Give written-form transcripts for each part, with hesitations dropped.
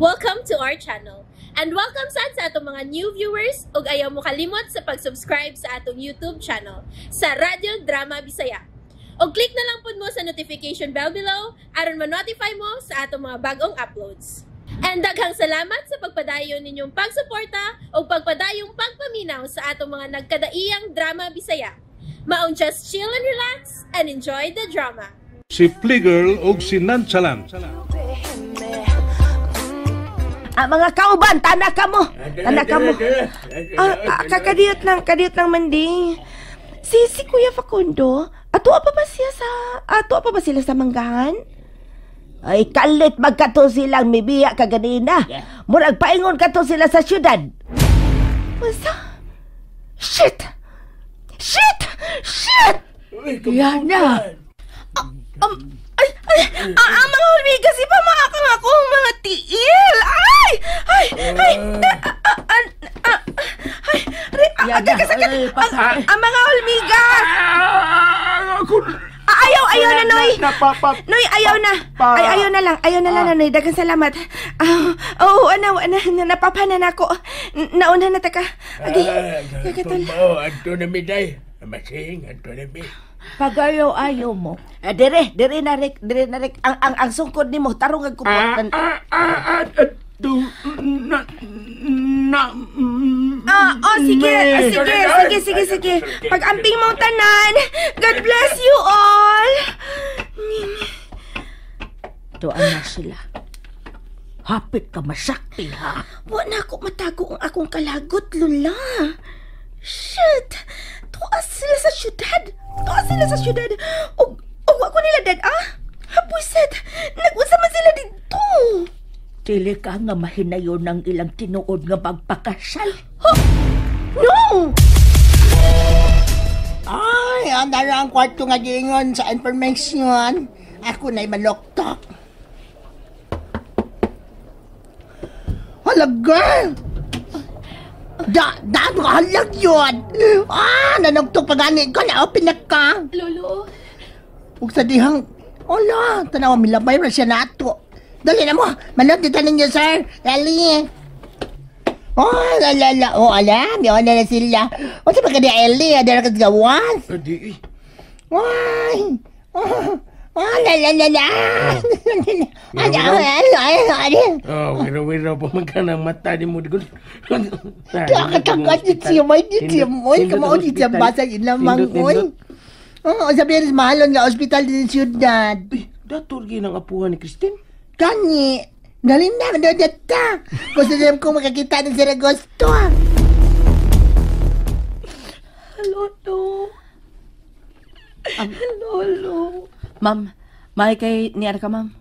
Welcome to our channel. And welcome sad sa atong mga new viewers ug ayaw mo kalimot sa pag-subscribe sa atong YouTube channel sa Radyo Drama Bisaya. Og click na lang pud mo sa notification bell below aron ma-notify mo sa atong mga bagong uploads. And daghang salamat sa pagpadayon ninyong pagsuporta ug pagpadayong pagpaminaw sa atong mga nagkadaiyang drama Bisaya. Maong just chill and relax and enjoy the drama. Si Fliegel ug si Nonchalant. Ah, mga kauban, tana ka mo. Tana ka mo. Ah, ah, kakadiyot lang, kadiyot lang manding. Si Kuya Facundo, ato pa ba sila sa manggahan? Ay, kalit magkato silang mibiya kaganina. Murag paingon kato sila sa syudad. Unsa? Shit! Shit! Shit! Yan na. Ay, ay, ang mga hulmigas, iba mga kang ako, mga tiil! Ay! Ay! Ay! Ah, ah, ah, ay! Aray, Yan na. kasakit! Ay, Ang mga hulmigas! Ah, ayaw, ayaw na, Noy! Noy, ayaw na. Ay, ayaw na lang. Ayaw na lang, Noy. Daghang salamat. Ah, oo, ana, ana, napapana na ako. Nauna na ta ka. Agi, kakatol. Oh, adto na mi day. Masing, adto na mi. Pag ayaw-ayaw mo. Ah, dire, dire na rik, dire na rik. Ang sungkod nimo tarong ang kupot. Adto na na. Ah, oh, sige, ah, sige, sige, sige, sige. Pag-amping mong tanan. God bless you all. Tuan na sila. Hapit ka masakti, ha? Wa na ako matago ang akong kalagot, Lula. Shit! Tuas sila sa syudad. Tuas sila sa syudad. Og wa ko nila dad, ah? Hapuiset! Nag-unsa man sila dito. Dili ka nga mahinayon ng ilang tinuod nga magpakasal. No! Ay, ang dara ang kwarto nga giingon sa information. Ako na'y maloktok. Hala, girl! Da, da, halag yun! Ah, nanugtog pa gani ko, na-open na ka. Lolo. Ug sa dihang, ala, tanawa, milabay ra siya nato. Dali na mo, malot dito ninyo, sir. Ellie. Oh, la la la, oh, ala, may na na sila. O, sa pagka ni Ellie, adara ka sa gawas. Adi. Ay! Oh, oh, la la la la! Ay, ay, ay, ay, ay! Oh, wiro-wiro pa man ka ng mata ni mo. Kakatagat yun siya, may di siya, oy, kamao di siya basag ilamang, oy. Oh, sabihin, mahalon nga ospital din siyudad. Uy, dator gyud ang apuhan ni Christine. Kani, galing na, madodata. Gusto niya kong makakita ng Sir Agosto. Lolo. Lolo. Ma'am, may kay ni ka, ma'am.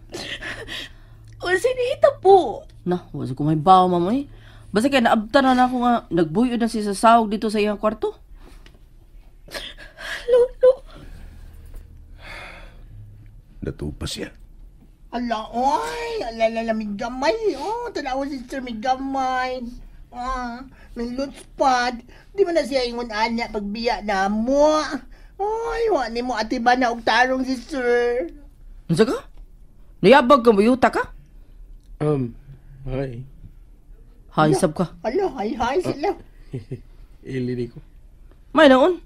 O, sinita po. Na, wala ko may bawo, ma'am, eh. Basta kay naabtan na ako nga nagbuyo na si sa sawag dito sa iyang kwarto. Lolo. Natupa siya. Ala, oy, ala, ala, ala, may gamay, oh, tanawa si Sir, may gamay. Ah, may lutspad. Di mo na siya ingon ana pagbiya na mo. Oy, wa ni mo atiba na og tarong si Sir. Unsa ka? Niyabag ka mo yuta ka? Hi. Hay sab ka. Ala, hay hay sila. Ili ni ko. May naon.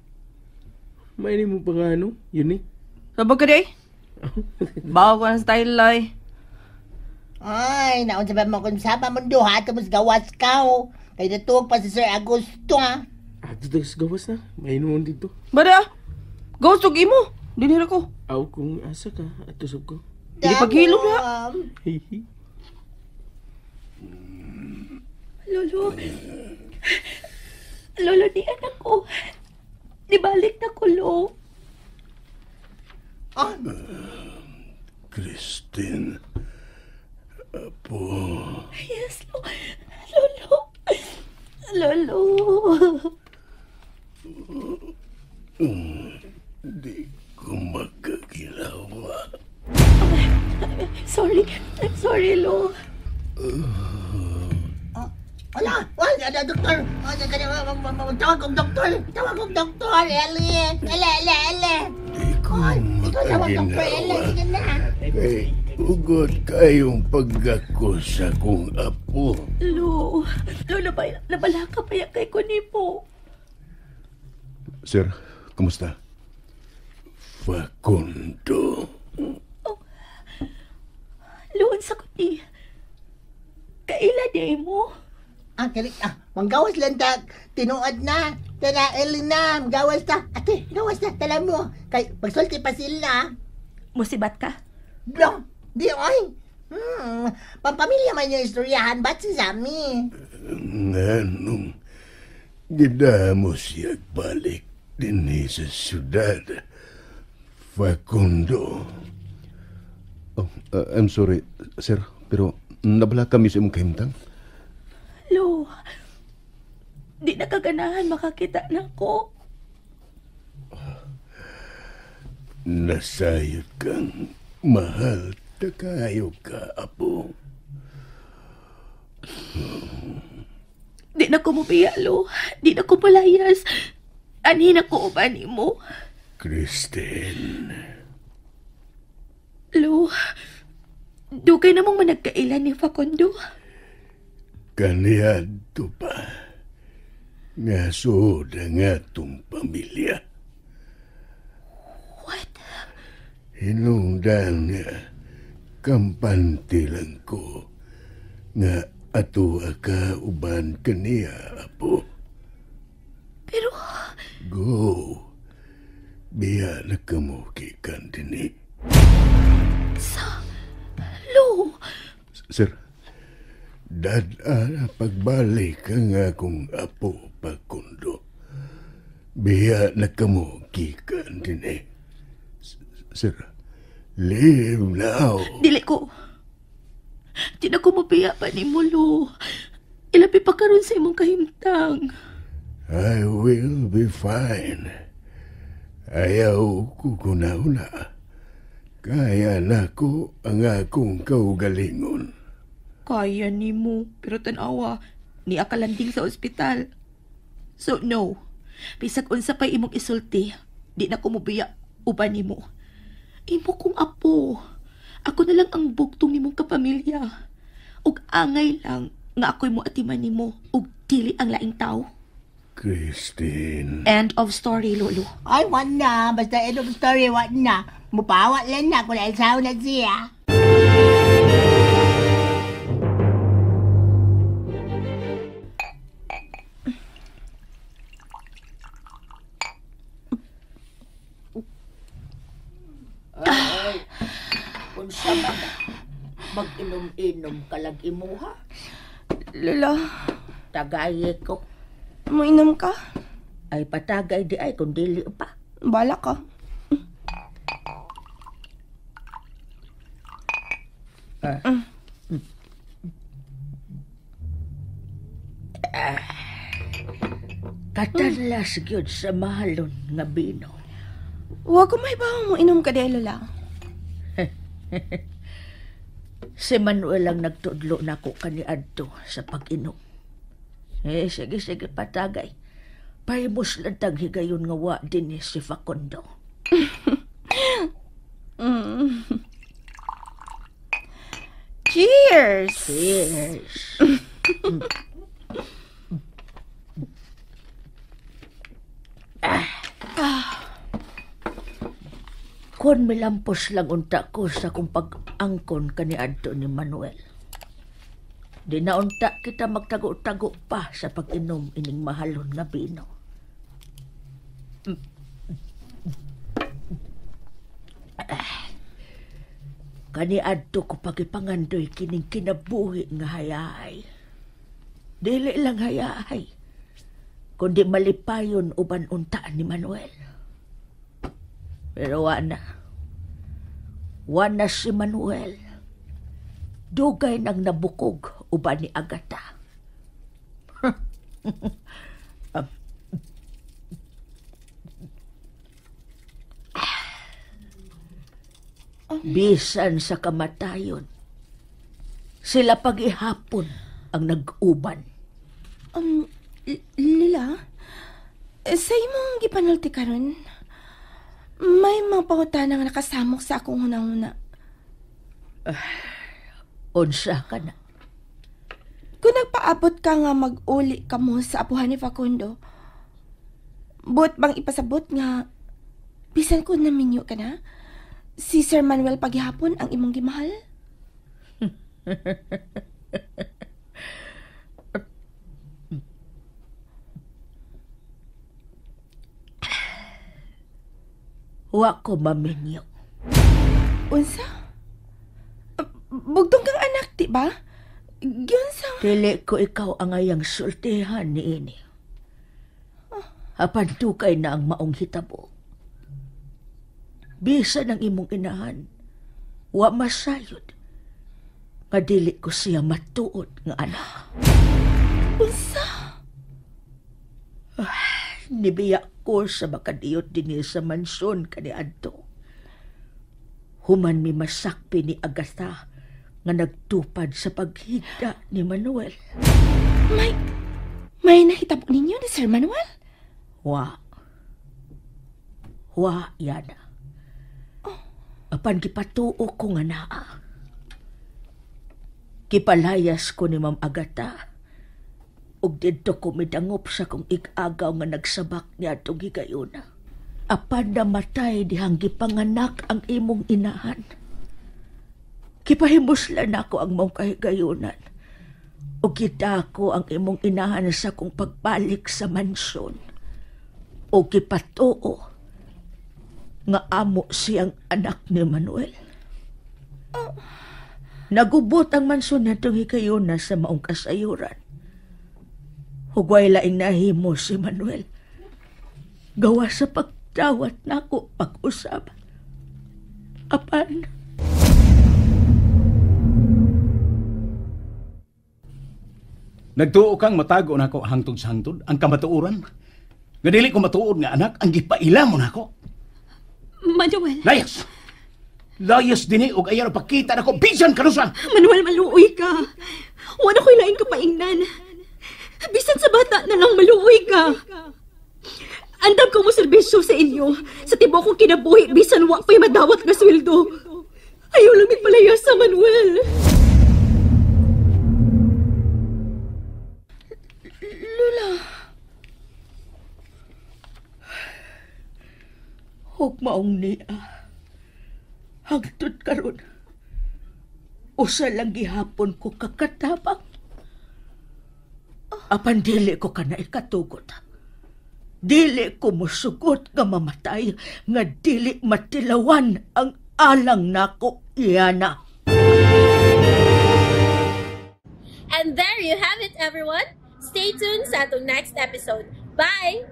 May ni mo pa nga ano? Yun eh. Sabag ka di ay. Bawo ko ang style ay. Ay, naon sa ba mo kung sama mo duha tapos gawas ka oh. Kay natuog pa si Sir Agosto ah. Ato tayo sa gawas na. May inuon dito. Bada. Gawas tug imo. Dinhira ko. Aw kung asa ka, ato sab ko. Hindi paghilom na. Hihi. Lolo. Lolo, di anak ko. Di balik na ko, Lo. Ah, Christine. Apo. Yes, Lo. Lolo. Lolo. Di ko magkakilawa. Sorry. I'm sorry, Lo. Ala, wala na, doktor. Wala ka na, tawag kong doktor. Tawag kong doktor, Ellie. Ele, ele, ele. Di ko Ikaw tawag doktor, Ellie. makaginawa. Sige na. Kay Ugot kayong paggako sa kong apo. Lo, nabala ka pa kay ko nimo. Sir, kumusta? Facundo. Oh, Lo, unsa ko ni? Kaila di mo? Ah, kali, manggawas lang ta. Tinuod na. Tala, Elena, manggawas ta. Ate, gawas na, tala mo. Kay, pagsulti pa sila. Musibat ka? Blong, di oy. Pampamilya man yung istoryahan, ba't si Sammy? Nganong gidamo siya balik din sa syudad, Facundo. Oh, I'm sorry, sir, pero nabala kami sa imong kahimtang. Lo, di na kaganahan makakita na ko. Nasayot kang mahal ta kayo ka, apo. Di na ko mubiya, Lo. Di na ko palayas. Ani na ko uban mo. Christine. Lo, dugay namang managkailan ni Facundo. Kaniadto pa. Nga suod ang atong pamilya. What? Hinungdan nga kampante lang ko nga ato ka uban kaniya, apo. Pero... Go. Biya na kamo gikan dinhi. Sa... Lo... Sir, dad-a pagbalik ang akong apo Facundo. Biya na kamo gikan dinhi. Sir, leave now. Dili ko. Di na ko mabiya pa ni mo, Lo. Ilabi pa karon sa imong kahimtang. I will be fine. Ayaw ko kuna-una. Kaya na ko ang akong kaugalingon. Kaya ni mo, pero tanawa, ni akalanding sa ospital. So no, bisag unsa pa'y imong isulti, di na ko mobiya uban nimo. Imo kong apo. Ako na lang ang bugtong nimong kapamilya. Ug angay lang nga ako'y moatiman nimo ug dili ang laing tao. Christine. End of story, Lolo. Ay, wala na. Basta end of story, wala na. Mupawa lang na kung naisaw na siya. Ay, unsa man mag-inom-inom ka lang imuha. Lola. Tagay ko. Mainom ka? Ay, patagay di ay, kung dili pa. Bala ka. Katanlas gyud sa mahalon nga bino. Huwag ko maibaw mo inom ka di, Lola. Si Manuel ang nagtudlo nako kaniadto sa pag-inom. Eh, sige, sige, patagay. Pahimos lang tang higayon nga wa din si Facundo. Cheers! Cheers! Kon milampos lang unta ko sa kong pag-angkon kaniadto ni Manuel. Di na unta kita magtago-tago pa sa pag-inom ining mahalon nga bino. Kaniadto ko pagipangandoy kining kinabuhi nga hayahay. Dili lang hayahay, kundi malipayon uban unta ni Manuel. Pero wana. Wana si Manuel. Dugay nang nabukog uban ni Agata. Bisan sa kamatayon, sila pag-ihapon ang nag-uban. Lila, sa imong gipanulti karon, may mga pangutana nga nakasamok sa akong hunahuna. Unsa ka na? Kung nagpaabot ka nga mag-uli ka mo sa apuhan ni Facundo, buot bang ipasabot nga bisan ko naminyo ka na, si Sir Manuel paghihapon ang imong gimahal? Wa ko maminyo. Unsa? Bugtong kang anak, di ba? Giunsa? Dili ko ikaw ang ayang sultihan ni ini. Apan tukay na ang maong hitabo. Bisan ang imong inahan, wa masayod. Nga dili ko siya matuod nga anak. Unsa? Nibiya ko sa makadiyot dinhi sa mansyon kaniadto. Human mi masakpi ni Agatha nga nagtupad sa paghigda ni Manuel. May nahitabo ninyo ni Sir Manuel? Wa. Wa, Yana. Apan gipatuo ko nga naa. Gipalayas ko ni Ma'am Agatha. Ug didto ko midangop sa kong ig-agaw nga nagsabak niya atong higayuna. Apan namatay dihang gipanganak ang imong inahan. Gipahimuslan nako ang mong kahigayunan. Ug gidako ang imong inahan sa kong pagbalik sa mansyon. O gipatuo nga amo siyang anak ni Manuel. Nagubot ang mansyon natong higayuna sa maong kasayuran. Hugway laing nahimo si Manuel. Gawa sa pagdawat nako pag-usab. Apan, nagtuo kang matago nako hangtod sa hangtod ang kamatuoran. Nga dili ko matuod nga anak ang gipaila mo nako. Manuel. Layas. Layas dinhi og ayaw pakita nako bisan kanusa. Manuel, maluoy ka. Wala ko'y laing kapaingnan. Bisan sa bata na lang maluoy ka. Andam ko mo serbisyo sa inyo. Sa tibuok kong kinabuhi, bisan wa pa'y madawat nga sweldo. Ayaw lang migpalayas sa Manuel. Lola. Hug maong niya. Hangtod karon. Usa lang gihapon ko kakatabang. Apan dili ko kana ikatugot. Dili ko musugot nga mamatay nga dili matilawan ang alang nako, Yana. And there you have it, everyone. Stay tuned sa atong next episode. Bye!